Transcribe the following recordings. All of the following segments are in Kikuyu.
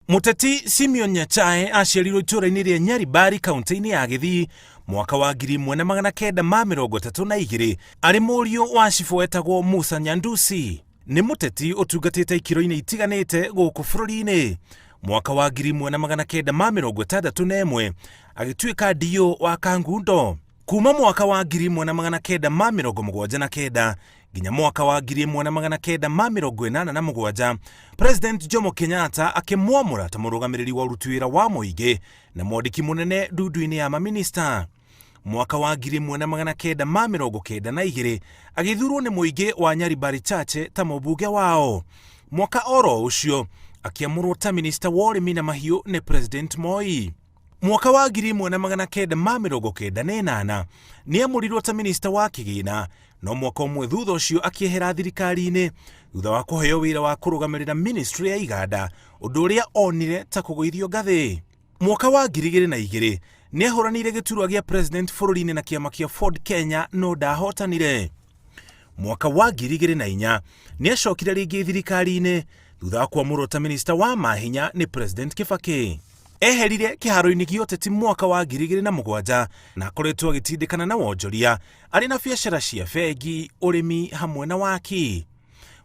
Mũteti Simeon Nyachae aciarirwo itũũra-inĩ rĩa Nyaribari kaunti-inĩ ya Gĩthii mwaka wa 1932 arĩ mũriũ wa cibũ wetagwo Musa Nyandusi. Nĩ mũteti ũtungatĩte ikĩro-inĩ itiganĩte gũkũ bũrũri-inĩ. Mwaka wa 1961 agĩtuĩka DO wa Kangundo. Kuma mwaka wa 1979 nginya mwaka wa 1987, President Jomo Kenyatta akĩmwamũra ta mũrũgamĩrĩri wa ũruti wĩra wa mũingĩ na mwandĩki mũnene ndundu-inĩ ya maminista. Mwaka wa 1992 agĩthurwo nĩ mũingĩ wa Nyaribari Chache ta mũmbunge wao. Mwaka oro ũcio akĩamũrwo ta minista wa ũrĩmi na mahiũ nĩ President Moi. Mwaka wa 1998 nĩamũrirwo ta minista wa kĩgĩna, no mwaka ũmwe thutha ũcio akĩehera thirikari-inĩ thutha wa kũheo wĩra wa kũrũgamĩrĩra ministry ya iganda, ũndũ ũrĩa onire ta kũgũithio ngathĩ. Mwaka wa 2002 nĩahũranĩire gĩturwa gĩa president bũrũri-inĩ na kĩama kĩa Ford Kenya no ndahotanire. Mwaka wa 2004 nĩacokire rĩngĩ thirikari-inĩ thutha wa kwamũrwo ta minista wa mahinya nĩ President Kibaki. Eherire kĩharo-inĩ gĩa ũteti mwaka wa 2007 na akoretwo agĩtindĩkana na wonjoria arĩ na biacara cia bengi, ũrĩmi hamwe na waki.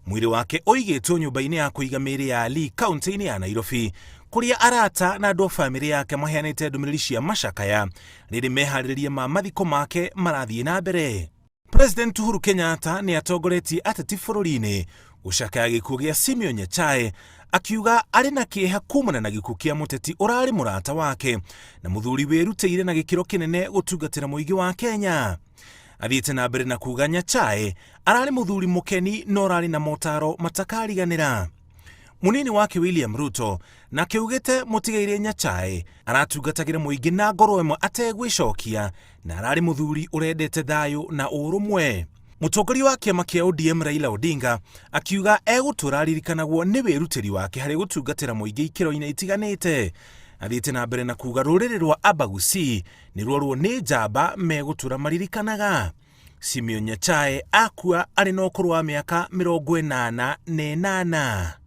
Mwĩrĩ wake ũigĩtwo nyũmba-inĩ ya kũiga mĩĩrĩ ya Lee kaunti-inĩ ya Nairobi kũrĩa arata na andũ a bamĩrĩ yake maheanĩte ndũmĩrĩri cia macakaya rĩrĩ meharĩrĩria ma mathiko make marathiĩ na mbere. President Uhuru Kenyatta nĩ atongoretie ateti bũrũri-inĩ gũcakaya gĩkuũ gĩa Simeon Nyachae akiuga arĩ na kĩeha kumana na gĩkuũ kĩa mũteti ũrarĩ mũrata wake na mũthuri wĩrutĩire na gĩkĩro kĩnene gũtungatĩra mũingĩ wa Kenya. Athiĩte na mbere na kuga Nyachae ararĩ mũthuri mũkeni na ũrarĩ na motaro matakariganĩra. Munini wake William Ruto nake augĩte mũtigairĩ Nyachae aratungatagĩra mũingĩ na ngoro ĩmwe ategwĩcokia na ararĩ mũthuri ũrendete thayũ na ũrũmwe. Mũtongoria wa kĩama kĩa ODM Raila Odinga akiuga egũtũra aririkanagwo nĩ wĩrutĩri wake harĩ gũtungatĩra mũingĩ ikĩro-inĩ itiganĩte. Athiĩte na mbere na kuga rũrĩrĩ rwa Abagusi nĩ rworwo nĩ njamba megũtũra maririkanaga. Simeon Nyachae akua arĩ na ũkũrũ wa mĩaka 88.